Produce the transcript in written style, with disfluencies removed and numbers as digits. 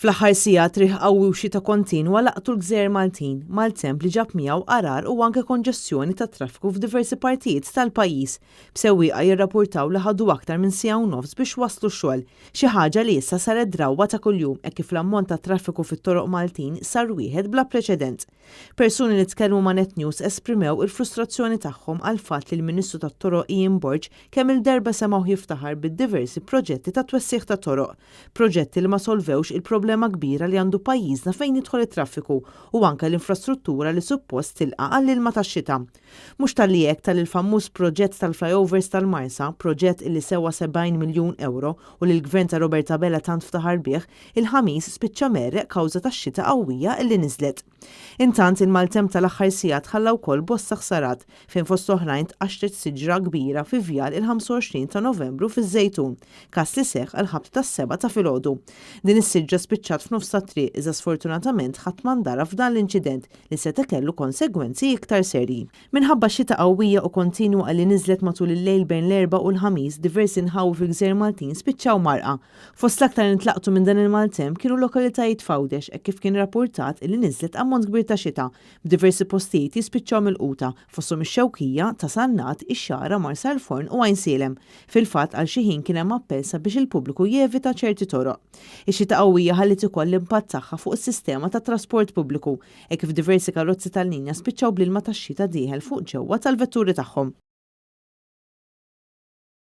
Fl-aħħar sigħat riħ qawwi u xita kontinwa laqtu l-gżejjer Maltin, maltemp li ġab miegħu għarar u anke konġestjoni tat-traffiku f'diversi partijiet tal-pajjiż, b'sewwieqa jirrapurtaw li ħadu aktar minn siegħa u nofs biex waslu x-xogħol, xi ħaġa li issa saret drawwa ta' kuljum hekk kif l-ammont ta' traffiku fit-toroq Maltin sar wieħed bla preċedent. Persuni li tkellmu ma' Net News esprimew il-frustrazzjoni tagħhom għall-fatt li l-Ministru tat-Toroq Ian Borg kemm-il darba semgħuh jiftaħar bid-diversi proġetti ta' twessigħ ta' toroq, Proġetti li ma solvewx il-problema kbira li għandu pajjiżna fejn jidħol it-traffiku u anke l-infrastruttura li suppost tilqa' għall-ilma tax-xita. Mhux talli hekk talli l-fammuż proġett tal-flyovers tal-Marsa, proġett illi sewa 70 miljun ewro u li l-Gvern ta' Robert Abela tant ftaħar bih, il-Ħamis spiċċa mgħerreq kawża tax-xita qawwija illi niżlet. Intant, il-maltemp tal-aħħar sigħat ħalla wkoll bosta ħsarat, fejn fost oħrajn tqaxxtet siġra kbira fi Vjal il-25 ta' Novembru fiż-Żejtun, każ li seħħ għall-ħabta tas-sebgħa ta' filgħodu. Din is-siġra spiċċat f'nofs tat-triq iżda sfortunatament ħadd ma ndarab f'dan l-inċident li seta' kellu konsegwenzi iktar serji. Minħabba xita qawwija u kontinwa li niżlet matul il-lejl bejn l-Erbgħa u l-Ħamis, diversi nħawi fil-Gżejjer Maltin spiċċaw mgħarrqa. Fost l-aktar li ntlaqtu minn dan il-maltemp kienu lokalitajiet f'Għawdex hekk kif kien rappurtat li niżlet ammont kbir ta' xita, b'diversi postijiet jispiċċaw milquta, fosthom ix-Xewkija, Ta' Sannat, ix-Xagħra, Marsalforn u Għajnsielem. Fil-fatt għal xi ħin kien hemm appell sabiex il-pubbliku jevita ċerti toroq. Ix-xita qawwija ħalliet ukoll l-impatt tagħha fuq is-sistema tat-trasport pubbliku, hekk kif diversi karozzi tal-linja spiċċaw bl-ilma tax-xita dieħel fuq ġewwa tal-vetturi tagħhom.